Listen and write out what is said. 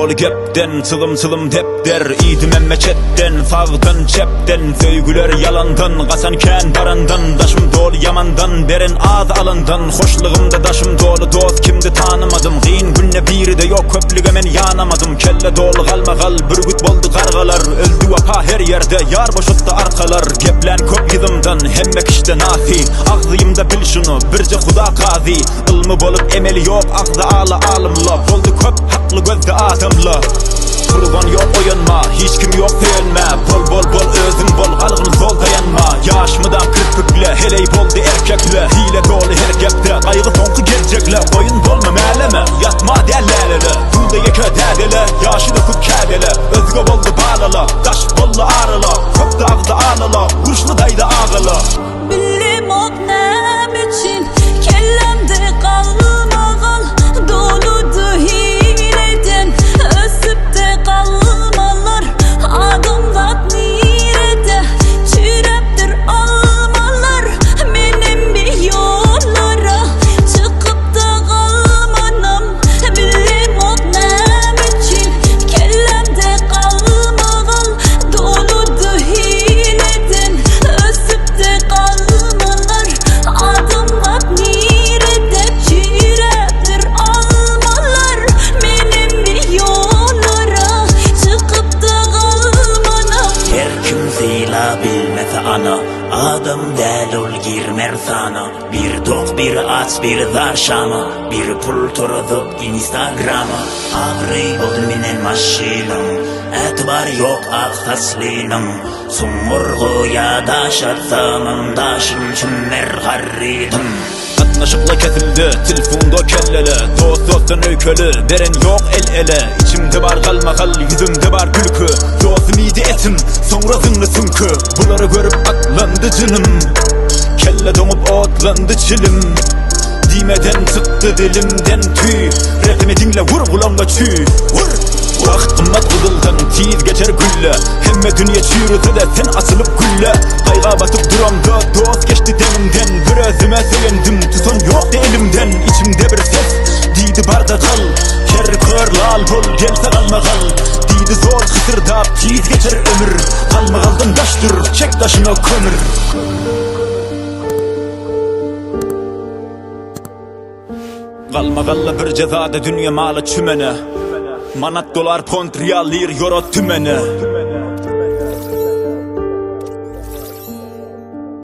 doly gepden, çyzym-çyzym depder Iýdim emme çetden, sagdan, çepden Söýgüler ýalandan, gaçan kän barandan Daşym doly ýamandan, beren az alandan Hoşlugymda daşym doly dost kimdi tanymadym Kyn günde biride ýok köplüge men ýanamadym Kelle doly galmagal, bürgüt boldy gargalar Öldi wepa her ýerde, ýar boşatdy arkalar Geplän köp yzymdan, hemme kişde nasy Agzymda bil şuny, birje Huda kazy Ylmy bolup emeli ýok agzy ala alymla Boldy köp hakly gözde adamla Turban ýok oýanma, hiç kim ýok söýenmä Bol bol bol özüň bol galgyn zol daýanma Ýaş mydam kirpikle, heleý boldy erkekle Hile doly her gepde, gaýgy soňky geljekle Oýun bolma mäleme, ýatma däl lälele Suwda ýeke dädele, ýaşy döküp kädele Özge boldy balala, daş boldy arala Köpdi agzy alala, uruşly daýza agala. Bilemok näme üçin kellämde galmagal Doludy hileden ösüpdi galmalar Adamzat nirede çüýräpdir almalar Menem bir ýollara çykypda galmanam Bilemok näme üçin kellämde galmagal Doludy hileden ösüpdi galmalar Adamzat nirede çüýräpdir almalar Menem bir ýollara çykypda galmanam. Her kim sylabilmese ana, Adam däl ol girmer sana. Biri tok biri aç biri zar şama, Biri pul turzup instagrama. Abraý boldy minen maşynyň, Ätibary ýok ak saçlynyň. Suňňur goýa daş atsamam, Daşym çümmer garrydym. Gatnaşykla kesildi, tilfunda kellele Dost dostdan öýkeli, beren ýok el ele Içimde bar galmagal, ýüzümde bar gülki Dostum iýdi etim, soňra zyňdy süňki Bulary görüp atlandy jynym Kelle doňup otlandy çilim Diýmeden çykdy dilimden tüý Rapimi diňle wur gulaňňa çüý Wur! Wagt gymmat gyzyldan tiz geçer gülle Hemme dünýe çüýrese-de sen açylyp gülle Gaýga batyp duramda dost geçdi deňimden Bir özüme söýendim tutan ýokdy elimden Içimde bir ses diýdi barda gal Ker kör lal bol gelse galmagal Diýdi zol hysyrdap tiz geçer ömür Galmagaldan daş dur çek daşyňa kömür. Galmagalla bir jezada dünýe maly çümene Manat dolar pont rial lir ýoro tümene.